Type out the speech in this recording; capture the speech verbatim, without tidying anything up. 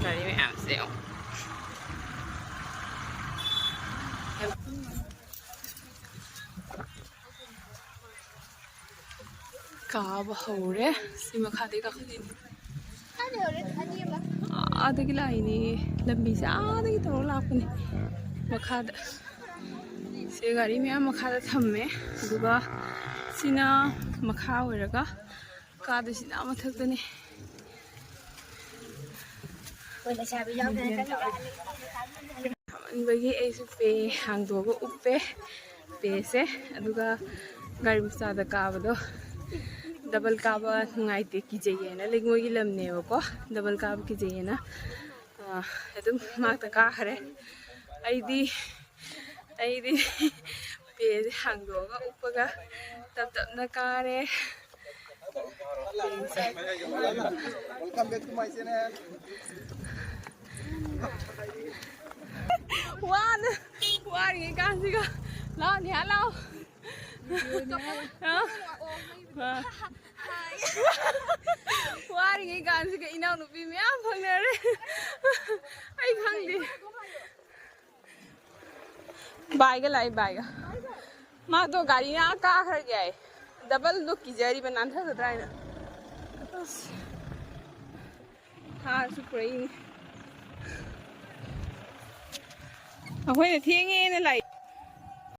ꯒꯥꯔꯤ ꯃꯌꯥꯝꯁꯦ ꯌꯦꯡꯉꯣ꯫ ꯀꯥꯕ ꯍꯧꯔꯦ꯫ ꯁꯤ ꯃꯈꯥꯗꯩ ꯀꯥꯈꯠꯂꯤꯅꯤ꯫ ꯑꯥꯗꯒꯤ ꯂꯥꯛꯏꯅꯦ꯫ ꯂꯝꯕꯤꯁꯦ ꯑꯥꯗꯒꯤ ꯇꯧꯔ ꯂꯥꯛꯄꯅꯦ꯫ ꯃꯈꯥꯗ ꯁꯤ ꯒꯥꯔꯤ ꯃꯌꯥꯝ ꯃꯈꯥꯗ ꯊꯝꯃꯦ꯫ ꯑꯗꯨꯒ ꯁꯤꯅ ꯃꯈꯥ ꯑꯣꯏꯔꯒ ꯀꯥꯗꯣꯏꯁꯤꯅ ꯑꯥ ꯃꯊꯛꯇꯅꯦ꯫ ꯁꯥꯃꯟꯕꯒꯤ ꯑꯩꯁꯨ ꯄꯦ ꯍꯥꯡꯗꯣꯛꯑꯒ ꯎꯞꯄꯦ꯫ ꯄꯦꯁꯦ꯫ ꯑꯗꯨꯒ ꯒꯥꯔꯤ ꯃꯆꯥꯗ ꯀꯥꯕꯗꯣ, ꯗꯕꯜ ꯀꯥꯕ ꯅꯨꯡꯉꯥꯏꯇꯦ, ꯀꯤꯖꯩꯌꯦꯅ, ꯂꯩꯉꯣꯏꯒꯤ ꯂꯝꯅꯦꯕꯀꯣ, ꯗꯕꯜ ꯀꯥꯕ ꯀꯤꯖꯩꯌꯦꯅ, ꯑ, ꯑꯗꯨꯝ ꯃꯥꯛꯇ ꯀꯥꯈ꯭ꯔꯦ꯫ ꯑꯩꯗꯤ ꯑꯩꯗꯤ ꯄꯦꯁꯦ ꯍꯥꯡꯗꯣꯛꯑꯒ ꯎꯞꯄꯒ ꯇꯞ ꯇꯞꯅ ꯀꯥꯔꯦ꯫ ꯋꯥꯅ ꯋꯥꯔꯤꯉꯩ ꯀꯥꯟꯁꯤꯒ꯫ ꯂꯥꯛꯑꯣ ꯅꯤꯍꯥ, ꯂꯥꯛꯑꯣ꯫ ꯑ, ꯑ꯫ ꯋꯥꯔꯤꯉꯩ ꯀꯥꯟꯁꯤꯒ ꯏꯅꯥꯎꯅꯨꯄꯤ ꯃꯌꯥꯝ ꯐꯪꯅꯔꯦ꯫ ꯑꯩ ꯈꯪꯗꯦ꯫ ꯕꯥꯏꯒ ꯂꯥꯛꯏ, ꯕꯥꯏꯒ꯫ ꯃꯥꯗꯣ ꯒꯥꯔꯤꯅ ꯑꯥ ꯀꯥꯈ꯭ꯔꯒꯦ ꯍꯥꯏ꯫ ꯗꯕꯜꯗꯣ ꯀꯤꯖꯔꯤꯕ, ꯅꯥꯟꯊꯒꯗ꯭ꯔꯥ ꯍꯥꯏꯅ꯫ ꯑꯁ꯫ ꯍꯥꯔꯁꯨ ꯄꯨꯔꯛꯏꯅꯦ꯫ ꯑꯩꯈꯣꯏꯅ ꯊꯦꯡꯉꯦꯅ ꯂꯥꯛꯏ꯫